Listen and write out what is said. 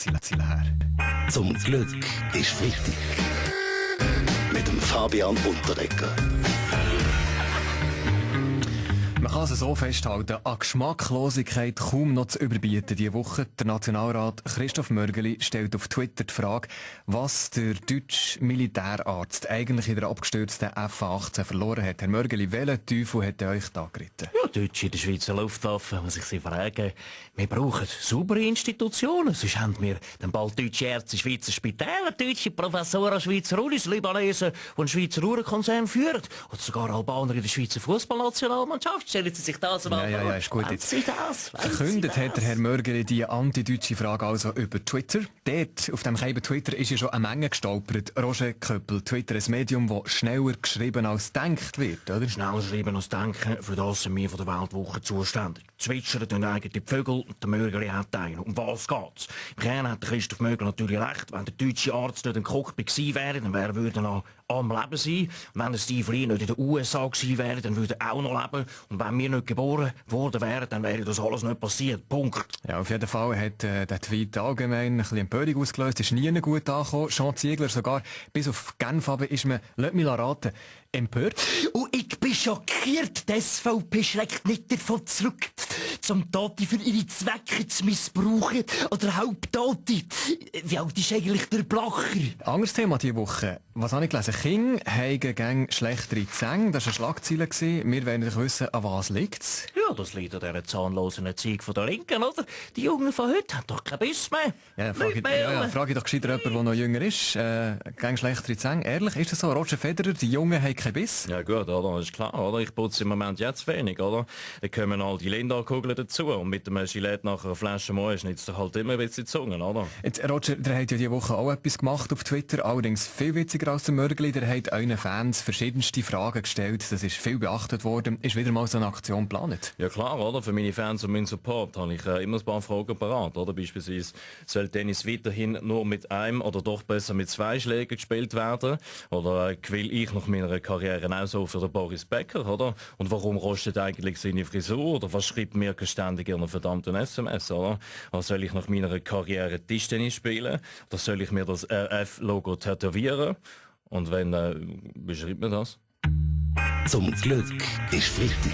Ziel her. Zum Glück ist Freitag. Mit dem Fabian Unterdecker. Man kann es so festhalten, an Geschmacklosigkeit kaum noch zu überbieten diese Woche. Der Nationalrat Christoph Mörgeli stellt auf Twitter die Frage, was der deutsche Militärarzt eigentlich in der abgestürzten F-18 verloren hat. Herr Mörgeli, welchen Teufel hat euch da geritten? Ja, Deutsche in der Schweizer Luftwaffe, muss ich Sie fragen. Wir brauchen saubere Institutionen, sonst haben wir dann bald deutsche Ärzte in Schweizer Spitäler, deutsche Professoren an Schweizer Unis, Libanesen, die einen Schweizer Uhrenkonzern führen, oder sogar Albaner in der Schweizer Fußballnationalmannschaft. Stellen Sie sich das mal vor. Ja, ist gut. Jetzt verkündet hat der das? Herr Mörgeli die antideutsche Frage also über Twitter. Dort, auf dem Scheiben Twitter, ist ja schon eine Menge gestolpert. Roger Köppel, Twitter, ein Medium, das schneller geschrieben als gedacht wird, oder? Schneller schreiben als denken, für das sind wir von der Weltwoche zuständig. Zwitschern tun eigentlich die Vögel und der Mörgeli hat einen. Um was geht's? Im Kern hat der Christoph Mörgeli natürlich recht. Wenn der deutsche Arzt nicht im Cockpit gewesen wäre, dann würde er noch am Leben sein. Und wenn der Steve Lee nicht in den USA gewesen wäre, dann würde er auch noch leben. Und wenn wir nicht geboren worden wären, dann wäre das alles nicht passiert. Punkt. Ja, auf jeden Fall hat der Tweet allgemein ein bisschen Empörung ausgelöst. Ist nie gut angekommen. Jean Ziegler sogar bis auf Genf ist man, lasst mich raten, empört. Und ich bin schockiert. Die SVP schreckt nicht davon zurück, zum Tote für ihre Zwecke zu missbrauchen oder Halbtote. Wie alt ist eigentlich der Blacher? Anderes Thema diese Woche. Was habe ich gelesen? Kinder haben gegen schlechtere Zähne. Das war eine Schlagzeile. Wir wollen natürlich wissen, an was liegt's. Ja, das liegt an dieser zahnlosen Erziehung von der Linken, oder? Die Jungen von heute haben doch kein Biss mehr. Ja, frage ich doch gescheiter jemanden, der noch jünger ist. Gegen schlechtere Zähne. Ehrlich, ist das so? Roger Federer, die Jungen haben keinen Biss? Ja gut, oder? Das ist klar, oder? Ich putze im Moment jetzt wenig, oder? Dann kommen all die Linda-Kugeln dazu und mit dem Gillette nach einer Flasche Moe schnitzt er halt immer ein bisschen die Zunge, oder? Jetzt, Roger, der hat ja diese Woche auch etwas gemacht auf Twitter, allerdings viel witziger als der Mörgeli. Der hat euren Fans verschiedenste Fragen gestellt, das ist viel beachtet worden. Ist wieder mal so eine Aktion geplant? Ja klar, oder? Für meine Fans und meinen Support habe ich immer ein paar Fragen parat, oder? Beispielsweise, soll Tennis weiterhin nur mit einem oder doch besser mit zwei Schlägen gespielt werden? Oder will ich nach meiner Karriere auch so für den Boris Becker, oder? Und warum rostet eigentlich seine Frisur? Oder was schreibt mir ständig in einer verdammten SMS, oder? Oder soll ich nach meiner Karriere Tischtennis spielen? Oder soll ich mir das RF-Logo tätowieren? Und wenn, beschreibt mir das? Zum Glück ist Freitag.